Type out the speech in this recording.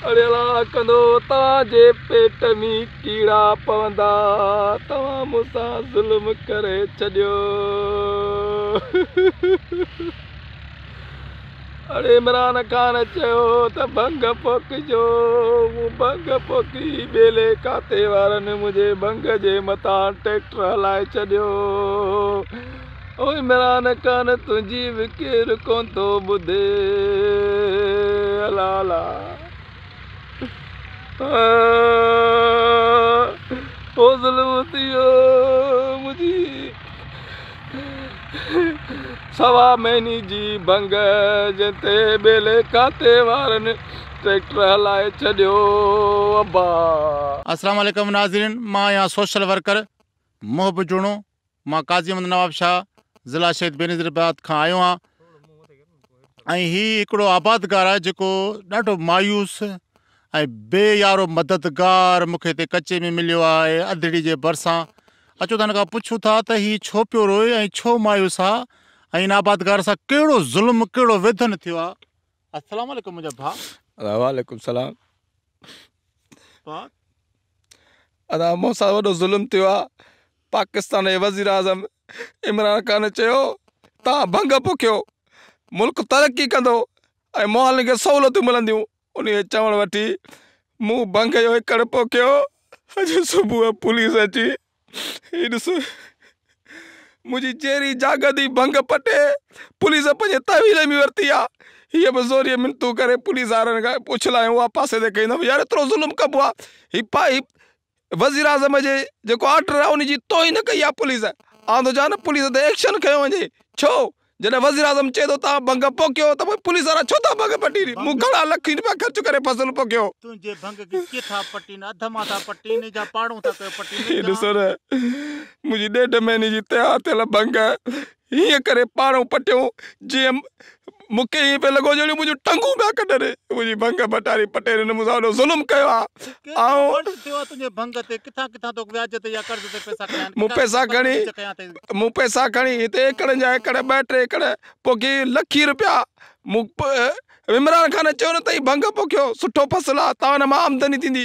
اڙي الله ڪندو توهان جي پيٽ ۾ ڪيڙا پوندا توهان مون سان ظلم ڪري ڇڏيو. اڙي عمران خان چيو ته ڀنگ پوکجو مون ڀنگ پوکي ٻيلي کاتي وارن منهنجي ڀنگ جي مٿان ٽريڪٽر هلائي ڇڏيو او عمران خان تنهنجي به ڪير ڪونه ٿو ٻڌي الا الا او ظلم ٿي ويو منهنجي سوا مهيني جي ڀنگ جنهن تي ٻيلي کاتي وارن ٽريڪٽر هلائي ڇڏيو ابا. السلام عليڪم ناظرين مان آهيان سوشل ورڪر محب جوڻو مان قاضي احمد نواب شاهه ضلع شهيد بينظير آباد کان آيو آهيان ۽ هي هڪڙو آبادگار آهي جيڪو ڏاڍو مايوس ۽ بي يارو مددگار مونکي هتي ڪچي ۾ مليو آهي اڌڙي جي ڀرسان اچو ته هن کان پڇون ٿا ته هي ڇو پيو روئي ۽ ڇو مايوس آ ۽ هن آبادگار سان ڪهڙو ظلم ڪهڙو ويڌن ٿيو آ السلام عليڪم منهنجا ڀاء. وعليڪم السلام. ڀاء. ادا مون سان وڏو ظلم ٿيو آ پاڪستان جي وزيراعظم عمران خان چيو توهان ڀنگ پوکيو ملڪ ترقي ڪندو ۽ مهالن کي سهولتون ملنديون انهيء چوڻ وٺي مون ڀنگ جو ايڪڙ پوکيو. اڄ صبح پوليس اچي هي ڏس منهنجي جيئري جاڳندي ڀنگ پٽي پوليس پنهنجي تحويل ۾ ورتي آ. هيء به زوريء منتون ڪري پوليس وارن کان اڇلايون اها پاسي تي ڪئي اٿم يار ايترو ظلم ڪبو آ هي پا هي وزيراعظم جي جيڪو آرڊر آ ان جي توهين ڪئي آ پوليس. آئون ٿو چوان نه پوليس تي ايڪشن کنيو وڃي ڇو جڏهن وزيراعظم چئي ٿو توهان ڀنگ پوکيو ته پوء پوليس وارا ڇو ٿا ڀنگ پٽين؟ مون گهڻا لکين رپيا خرچ ڪري فصل پوکيو. تنهنجي ڀنگ کي ڪيئن ٿا پٽين؟ اڌ مان ٿا پٽين يا پاڙون ٿا ڪيو پٽين هي ڏسو نه منهنجي ڏيڍ مهيني جي تيار ٿيل ڀنگ هيئن ڪري پاڙون پٽيون جيئن مون کي ائين پئي لڳو ڄڻ منهنجون ٽنگون پيا ڪڍن. منهنجي ڀنگ پٽاري پٽي هن مون سان وڏو ظلم ڪيو آهي. ڪيترو خرچ ٿيو آهي تنهنجي ڀنگ تي؟ ڪٿان ڪٿان تو وياج تي يا قرض تي پئسا کنيا آهن؟ مون پئسا کڻي مون پئسا کڻي هتي ايڪڙن جا ايڪڙ ٻه ٽي ايڪڙ پوکي لکين رپيا مون عمران خان چيو نه ته هي ڀنگ پوکيو سٺو فصل آهي توهان هن مان آمدني ٿيندي.